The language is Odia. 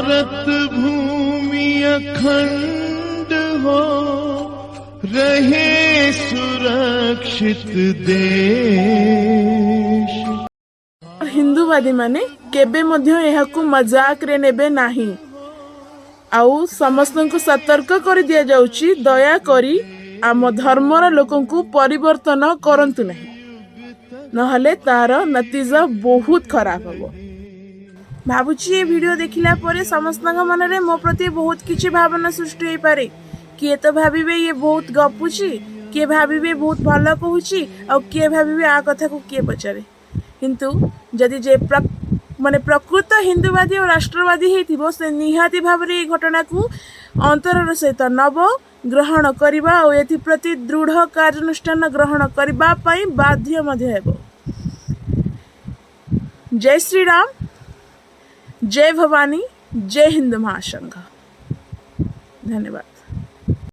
भारत भूमि अखंड हो, रहे सुरक्षित देश। ହିନ୍ଦୁବାଦୀ ମାନେ କେବେ ମଧ୍ୟ ଏହାକୁ ମଜାକରେ ନେବେ ନାହିଁ। ଆଉ ସମସ୍ତଙ୍କୁ ସତର୍କ କରି ଦିଆଯାଉଛି, ଦୟାକରି ଆମ ଧର୍ମର ଲୋକଙ୍କୁ ପରିବର୍ତ୍ତନ କରନ୍ତୁ ନାହିଁ, ନହେଲେ ତାର ନତିଜା ବହୁତ ଖରାପ ହବ। ଭାବୁଛି ଏ ଭିଡ଼ିଓ ଦେଖିଲା ପରେ ସମସ୍ତଙ୍କ ମନରେ ମୋ ପ୍ରତି ବହୁତ କିଛି ଭାବନା ସୃଷ୍ଟି ହେଇପାରେ। କିଏ ତ ଭାବିବେ ଇଏ ବହୁତ ଗପୁଛି, କିଏ ଭାବିବେ ବହୁତ ଭଲ କହୁଛି, ଆଉ କିଏ ଭାବିବେ ଆ କଥାକୁ କିଏ ପଚାରେ। କିନ୍ତୁ ଯଦି ଯେ ମାନେ ପ୍ରକୃତ ହିନ୍ଦୁବାଦୀ ଓ ରାଷ୍ଟ୍ରବାଦୀ ହେଇଥିବ, ସେ ନିହାତି ଭାବରେ ଏଇ ଘଟଣାକୁ ଅନ୍ତରର ସହିତ ନବ, ଗ୍ରହଣ କରିବା ଆଉ ଏଥିପ୍ରତି ଦୃଢ଼ କାର୍ଯ୍ୟାନୁଷ୍ଠାନ ଗ୍ରହଣ କରିବା ପାଇଁ ବାଧ୍ୟ ମଧ୍ୟ ହେବ। ଜୟ ଶ୍ରୀରାମ, ଜୟ ଭବାନୀ, ଜୟ ହିନ୍ଦ ମହାସଂଘ। ଧନ୍ୟବାଦ।